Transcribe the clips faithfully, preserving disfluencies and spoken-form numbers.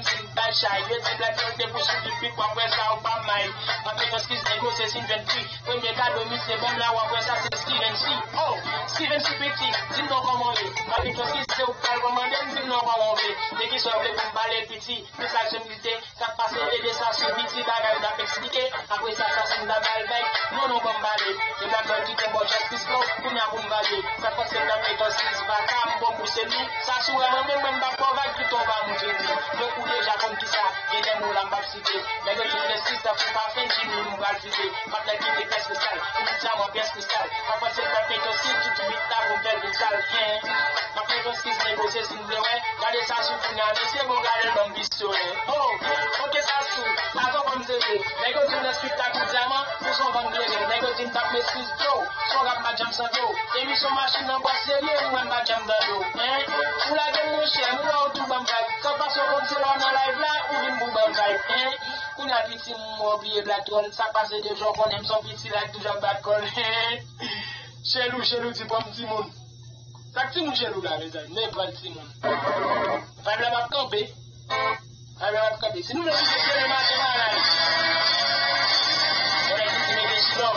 Ti m pa chay, yo di Black Gold te pou sou pipik, w ap wè sa ou pa may. M ap met yon skiz negosye si m jwenn pri. Premye kado misye ban m la, w ap wè sa se Steven C. Oh, Steven C piti, di m non kòman w ye. M ap met yon skiz se ou k pral kòmande m, di m non kòman w vle. De kisa w vle pou m pale piti, de sa se m lite, sa k pase ede sa sou piti, bagay m t ap eksplike. Apre sa, sa se m t ap bay bèk, non non ban m pale. E Black Gold ki te bò Justice Flow, kounye a pou m pale. Sa k pase m t ap met yon skiz vaka, m bon pou se li. Sa sou wè mwen menm, mwen m p ap fè w vag, tout on va moutre li. Yo kou deja konn kisa, gen de mo la m p ap site. Nèg yo di m le sis tankou pafen Jimmy m pral site. M ap nèg ki te pyès kristal, pou tout sa mwen pyès kristal. Anfan se pèp Meto Stil, tout bit la pou fè vin sal. Hen. M ap Meto Stil negosye si n vle wè. Gade sa sou kounye a, mesye bon gade l ban m pistolet. Oh, ok sa sou, avan ban m sere. Nèg yo di w nan street tankou dyaman, pou son gang klere. Nèg yo di m t ap met sou do, son rap pa janm sante w. Emisyon machin nan bò serye, m wè m pa janm tande w. Hen. Ou lage m monchè, m wè w tou ban m vag. Sa pase w konn se lè w nan live la, ou vin pou ban m vag. Hen. Kounye a piti m obliye Black Gold. Sa k pase deja w konnen m son piti la k toujou ap bat kò l. Chelou, chelou, ti pòm timoun. Sa k timoun chelou la, mezanmi? Men pral timoun. Vibe la p ap kanpe. Vibe la p ap kanpe. Si nou vle kite pye demen maten la, la. Mwen kite mete silòf.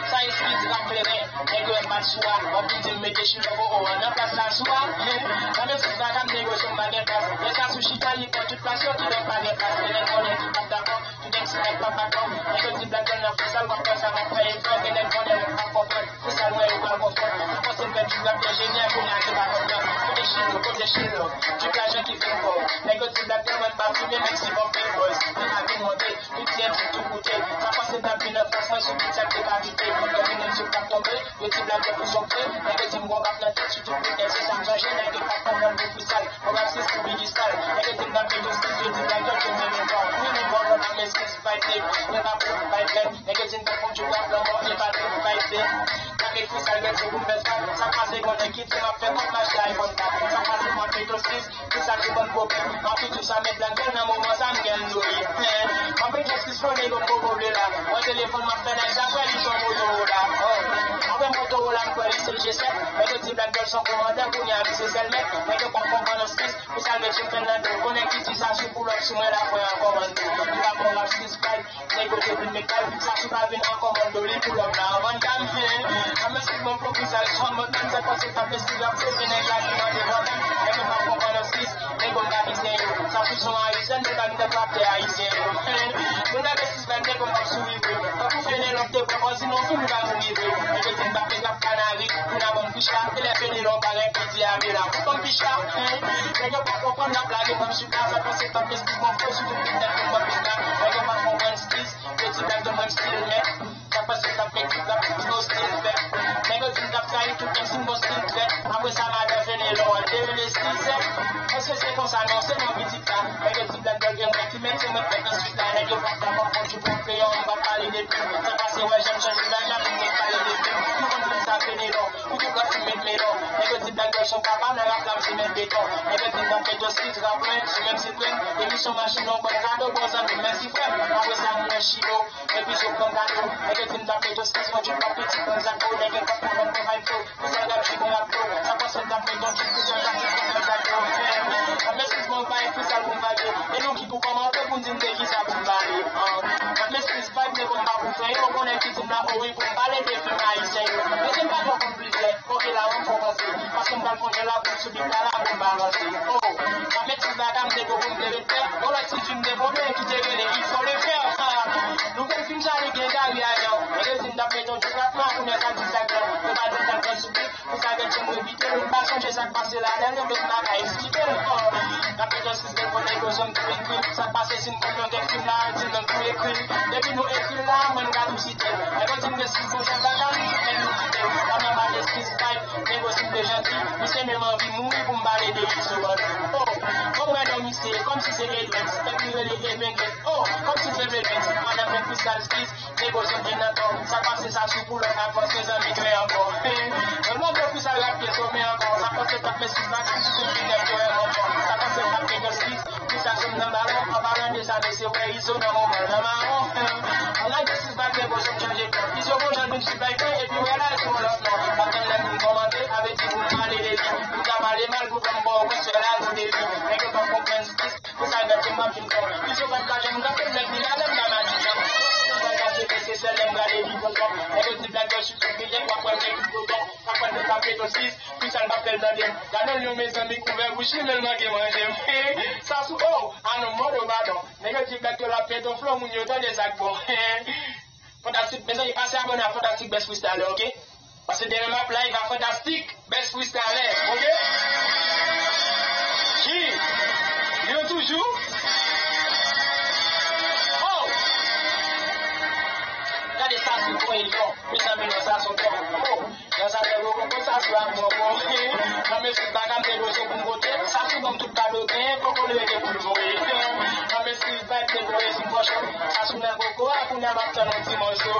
Sa espri di rap kleren, nèg yo ap bat sou a, w ap vin di m mete chilòv o o a nan plas la sou a. Nan mesi vagabon negosye m pa gen klas. Lè sa sou chita, li pran tout plas yo, kilè pa gen klas. Lè nèg konnen ki p ap dakò, tout M C nèg p ap bat kò. Nèg yo di Black Gold nan fè sal, w ap fè sa, w ap fè efò, gen nèg konnen nèg p ap konprann. Pou sa lwen yo pral konfwon. Sa pase m pèdi rap enjenyè, kounye a se pa kontan. Kote chilo, kote chilo, tout lajan ki fin fò. Nèg yo di Black Gold mwen pa fimen, menm si m ap fè buzz. Li pa vin monte, li di enjik tou koute. Sa pase m t ap vin an fòs, mwen sou bit sa k te pa kite. Yo vin enjik t ap tonbe, yo di Black Gold pou zonbe. Nèg yo di m gon bak nan tèt, sou tout bit, se sa m chanje. Nèg yo pa konprann pou freestyle. Mwen rap se sou bigi sal. Nèg yo di m t ap fè yo stil, yo di Black Gold, yo menm yon bò. Wi, men bon, mwen pa mèsi. Vibe nèg, mwen pa pou vibe nèg. Nèg yo di m t ap fon djou rap lanmò, e pa tout vibe se. Sa ke fou sa, nèg se pou m fè sa. Sa pase, gon nèg ki di m ap fè kòb, mache iPhone kat. Sa pase, m ap fè yo stil, ki sa ki ban m pwoblèm. M ap toujou sa, men Black Gold nan moman sa, m gen dlo ye. M ap fè yo stil, fò nèg yo poko vle la. Mwen telefòn, m ap fè nèg sa, kwè li son Motorola. Oh. Apre Motorola, m kwè li se G sèt. Nèg yo di Black Gold son komandè, kounye a li se sèl mèt. Nèg yo pa konprann an stil. Pou sa l met sou fèn nan do. Konnen ki di sa sou pull up sou mwen la fè an kòmando. Li pa pran rap six five, nèg yo te vin met kal. Sa sou pa vin an kòmando, li pull up la an Van Damme. An mèsi bon pwofesè Alexandre Morgan, sa pase t ap estil ap fè nèg la ki mande Van Damme. Nèg yo pa konprann an six, nèg yo pa vize yo. Sa sou son ayisyen, nèg la ki t ap rapè ayisyen yo. Moun gade six five, nèg yo pa souri vre. Tankou Fenelon te pran kòzi non fou, li pa mouri vre. Nèg yo di m pa fè rap kanari, moun a ban m ficha, e lè Fenelon parèt, li di a me la. Ban m ficha, nèg yo pa konprann, n ap lage ban m chita, sa pase t ap estil bon flo, sou tout bit nèg yo pran bit la. Nèg yo pa konprann skills, yo di Black Gold ban m stil, men sa pase t ap fè kit la, nou stil fè. Nèg yo di m t ap trayi tout M C, m bon stil trèt. Apre sa, madan Fenelon an de mil sis, èske se konsa? Non, se non pitit la. Nèg yo di Black Gold gen mwen ki mèt, se mwen k mèt nan swit la. Nèg yo p ap dakò, fò m tou pran kreyon, m p ap pale de plim. Sa pase, wè, jan m chanje bagay, m mèt pale de plim. Nou konn fim sa Fenelon. Ou tou ka fim met melon. Nèg yo di Black Gold son papa, nan rap la m se mèt beton. Nèg yo di m ap fè yo stil, rap mwen, sou menm si frè m. Emisyon machin non, bon kado, bon zanmi, mèsi frè m. Apre sa, m wè chilo, epi sou pran kado. Nèg yo di m t ap fè yo stil, mwen di m p ap piti, pran zak yo, nèg yo p ap konprann bon vibe yo. Pou sa l ap jwi bon rap yo. Sa pase m t ap fè yo stil, pou sa l ap jwi bon zak yo. Mèsi bon vibe, pou sa l bon vibe yo. E nou ki pou kòmante, pou n di m de kisa pou m pale. Ah, mèsi vibe, men bon pa pou fè yo. Konnen ki di m la, oh wi, pou m pale de fim ayisyen yo. Mesye m pa twò konn plizyè. Ok, la, m fò panse. Paske m pral fon jan la pou m sou bit la, la, pou m balanse. Oh, m ap met ti bagay, m te gon pou m te ret fè. Yon lòt ti fim de bonè ki te rele Il faut le faire. Ah, nou konn fim sa, li gen Gary Ajan. Nèg yo di m t ap met yon ti rapman, kounye a sa di sa gran. Yo pa di sa gran sou bit. Pou sa gen ti m repite, m pa sonje sa k pase ladan l, yo met m pa ka eksplike l. Oh, n ap met yon sis de bonè, yo zòn tou ekri. Sa k pase si m konn non kèk fim la, di l non tou ekri. Depi nou ekri l la, mwen m ka tou site l. Nèg yo di m gen sis bon jan bagay, men nou kite l. Sa mwen pa gen sis vibe. Nèg yo si m te janti, misye menm anvi mouri pou m pale de Izo bandi. Oh, kòm mwen non misye, kòmsi se Edwens, epi rele Evenget. Oh, kòmsi se Edwens, pandan mwen freestyle skills, nèg yo sot vin nan tò. Sa pase sa sou pull up, ankò se zanmi mwen ankò. Yo mande freestyle rap pye sou men ankò. Sa pase t ap mesi bagay, si se vin nèg yo ankò. Sa pase t ap mesi skills, ki sa sot nan balon, an palan de sa, mesye wè Izo nan moman nan mawon. An lage sis bagay, nèg yo sot chanje kò. Izo bon jan vin sou bagay, epi wè la, sou lòt non. Pa tann lè m vin kòmante, avèti pou m pale de ap vin fò. Pizzo pa t ka janm kanpe, nèg vin ale m pa maditan. Mwen pase pese sèl lè m gade li kontan. Nèg yo di Black Boy sou tou biyen, w ap wè nèg li kontan. Sa fè nou tape nan sis, Kristal pa fè l tande m. Gade l yon mezanmi kouvè bouch li, men l manke manje m. Sa sou, oh, a non, mòd o badon. Nèg yo di Black Boy ap mete yon flow, moun yo tande sa k bon. Fantastik, mezanmi, pase abòne a Fantastik Best Freestyler, oke? Paske demen m ap live a Fantastik Best Freestyler, oke? Ki? Yo toujou? Oh! Gade sa sou bon, e bon. Mezanmi, non, sa son bon. Oh! Nan sa fè gwo konprann sa sou ak mwen bon. Nan mesi pa ka m te dwe se pou m kote. Sa sou ban m tout kado gen, poko l rete pou l voye. Nan mesi vibe te voye sou pòch. Sa sou nan koko a, kounye a m ap tann yon ti mòso.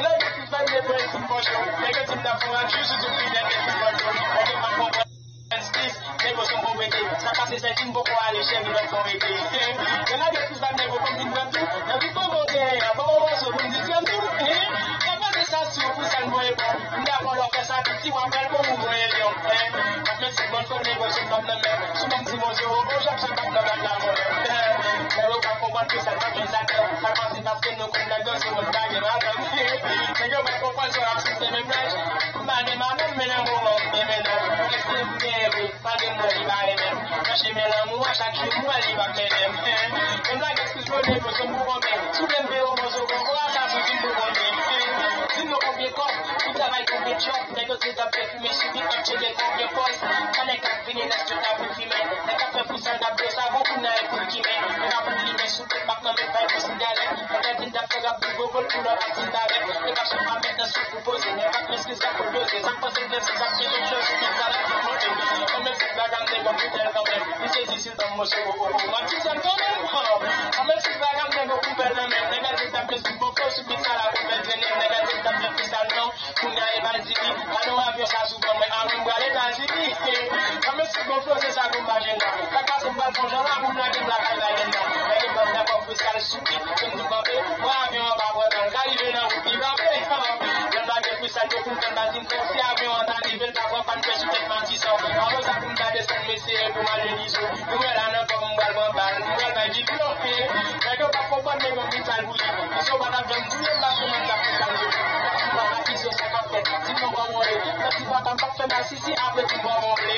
Nan mesi vibe te voye sou pòch. Nèg yo di m t ap fè yon jou sou tout videyo sou pòch. Nèg yo pa konprann. Excuse, nèg yo son bon rete. Sa pase sètin poko ale cheri lòt fò rete. Yo lage excuse ba nèg yo konn vin pran tou. Nan tout bon kote, an bon bon mòso pou m distrè m tou. Sa pase sa sou pou sa l voye bon. M dakò lè w fè sa piti, w ap wè l bon ou voye lyon. Ap met si bon fò nèg yo sou bab nan men. Sou bon ti bon zewo, bon jòb sa bab nan bab la mwen. Nèg yo pa konprann ke sa pa vin sa kè. Sa pase paske nou konn nèg yo se moun pa gen madanm. Nèg yo pa konprann se w ap siste menm laj. M pa gen madanm, men nan moman m gen menaj. Èske m gen vre? Pa gen moun li pa renmen m. Nan chemen lanmou an, chak jou m wè li p ap mennen m. Menm lage eskiz pou nèg yo sou m pou konbyen. Si w vle m peye w mòso koko a, sa sou di m pou konbyen. Di m non konbyen kòb, pou travay konbyen djòb. Nèg yo di t ap fè fimen chimik, ap tcheke konbyen pòz. Sa nèg k ap vini nan estid la pou fimen. Nèg k ap fè frisèl, k ap dwe savon pou nan e pou l kimen. Nèg ap pou limen sou tout bak nan men bay pou sigalèt. Nèg la di m t ap fè rap pou gwo gòl pou lòt ap sigalèt. Nèg ap sou pa mèt nan sou pou poze. Nèg ap mèt Sa pou doze, sa k pase gen se sa k mete chòz sou tout bagay pou monte. Kòm si bagay m te bon pou tèl kanmenm. Li sezi si l ban m mòso, oh, oh, oh. M ap di sèl kanmenm, oh. Kòm si bagay m te bon pou bèl nan men. Nèg la di t ap mèt sou bon fò, sou bit sa la pou bèl trennen. Nèg la di t ap mèt freestyle non. Kounye a e bal di li. Gade yon avyon sa sou ban mwen, avyon m pral Etazini. Kòm si bon fò, se sa pou m pa jwenn nan. Sa k pase m pral fon jan la, pou m lage m lakay Biden nan. Nèg yo ban m dakò freestyle sou bit, pou m di kanpe. Pran avyon an pa pran tan, l ka rive nan wout li kanpe. Lè m lage freestyle yo pou m fè l bati m fè. Si avyon an ta rive, l ta pran pàn fè sou tèt Matisan. Apre sa pou m ta desann mesye pou m al Lenizo. Nou wè la nan kò m, m pral pran bal, m pral bay diplòm. Nèg yo pa konprann, men yo vin sal bouyi. Izo pa t ap janm touye m paske mwen t ap fè sal yo. Mèsi papa Izo, sa k ap fèt. Di m non kòman w ye. Mèsi papa, m p ap fè masisi, apre di m kòman w vle.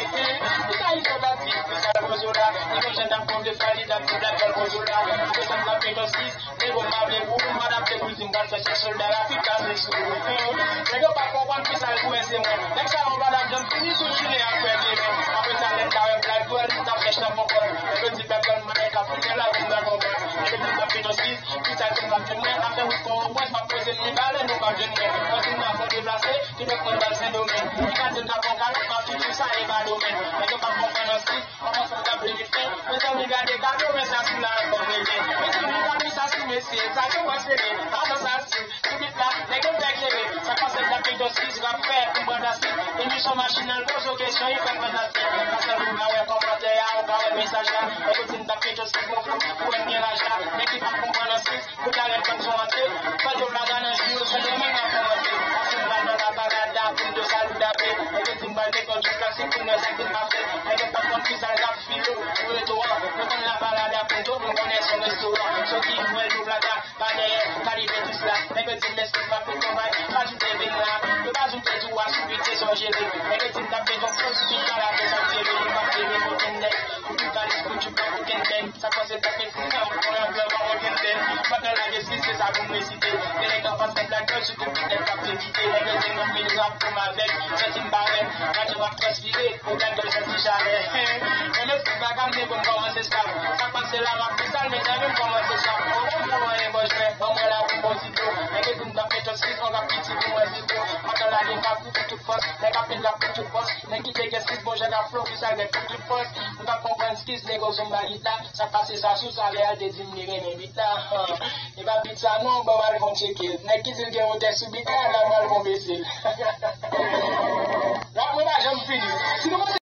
Kisa Izo t ap di? Kisa l poze w la? Li gon jan t ap konte fwa, li t ap di Black Girl poze w la. Apre sa, m t ap fè yon sis. Nego m pa vle pou ou, m pa t ap vle pou l di m pral fè sèks sòlda Lafrik ka sèks sou ou. Nèg yo pa konprann kisa l pou wè se mwen. Nèg sa yo pa t ap janm fini sou jounen apre demen. Apre sa, lè m ta wè Black Girl, m t ap chèche nan fon kò l. Nèg yo di Black Girl malè k ap fè la, m pa konprann. Nèg yo di m t ap fè yon sis, kisa ke m ap fè mwen? Afè wout fò ou pwès, m ap poze m li balè, nou p ap jwenn mwen. Mwen di m nan fò deplase, ki dòk mwen pral Sendomeng. Ki ka di m t ap pran kalòt, m ap fini sa e pa domèn. Nèg yo pa konprann ansi. Kòman sa ta vle li fè? Mezanmi, gade kado, men sa sou la ankò rele. Mezanmi, gade sa sou mesye, sa yo pa sere. Adan sa sou, sou bit la, nèg yo fè klere. Sa k pase, t ap fè yon sis, rap fè, pou m pran plastik. Emisyon machin nan, l poze w kesyon, li fè fantastik. Sa sèl ou ka wè kòmantè a, ou ka wè mesaj la. Nèg yo di m t ap fè yon sis, mon flou, pou wè m gen laj la. Nèg ki pa konprann an sis, Pou talè m konn son rantre, fè dlo blaga nan jou yo, se demen n ap kòmanse. Pase m pral nan laparada pou m dwe salou dape. Nèg yo di m pral dekonn tout klasik pou m wè sa k vin pase. Nèg yo pa konn ki sa l rap filo pou reto an. Nou konn laparada pou nou, nou konnen son restoran. Soti m wè dlo blaga pa dèyè, ka rive jis la. Nèg yo di m eskiz m ap fè travay, pa di w te vin la. Yo pa di w te di w a sou bit se sa w jere. Nèg yo di m t ap fè yon fo sou bit la, la fè sa w jere. Yo pa jere okenn nèg, pou tout kalis, pou tout bak, okenn bèg. Sa k pase t ap met pou sa, pou yon blan pa okenn bèl. Pandan lage sis, se sa pou m resite. Gen nèg k ap pase Black Girl, sou tout nèg k ap edite. Nèg yo di m ap fè rap pou m avèg, sètin barèt, radyo m ap transpire, pou Black Girl santi chalè. Men mesye, bagay m te konn kòmanse sa. Sa k pase la, m ap di sa, mezanmi, m kòmanse sa. Ou konn kòman e bòj mwen, ban mwen la pou pozito. Nèg yo di m t ap met yon sis, yon rap piti pou mwen pito. Pandan lage m ap pou tout fòs, nèg ap met rap pou tout fòs. Nèg ki te gen sis, bon jan k ap flow, ki sa gen pou tout fòs. Ou t ap konprann sis, nèg yo zon bagay la. Sa k pase sa sou sa, lè al te di m li renmen bit la. E pa bit sa non, ban m al fon tcheke l. Nèg ki di l gen otè sou bit la, ban m al fon bese l. Rap mwen pa janm fini. Si nou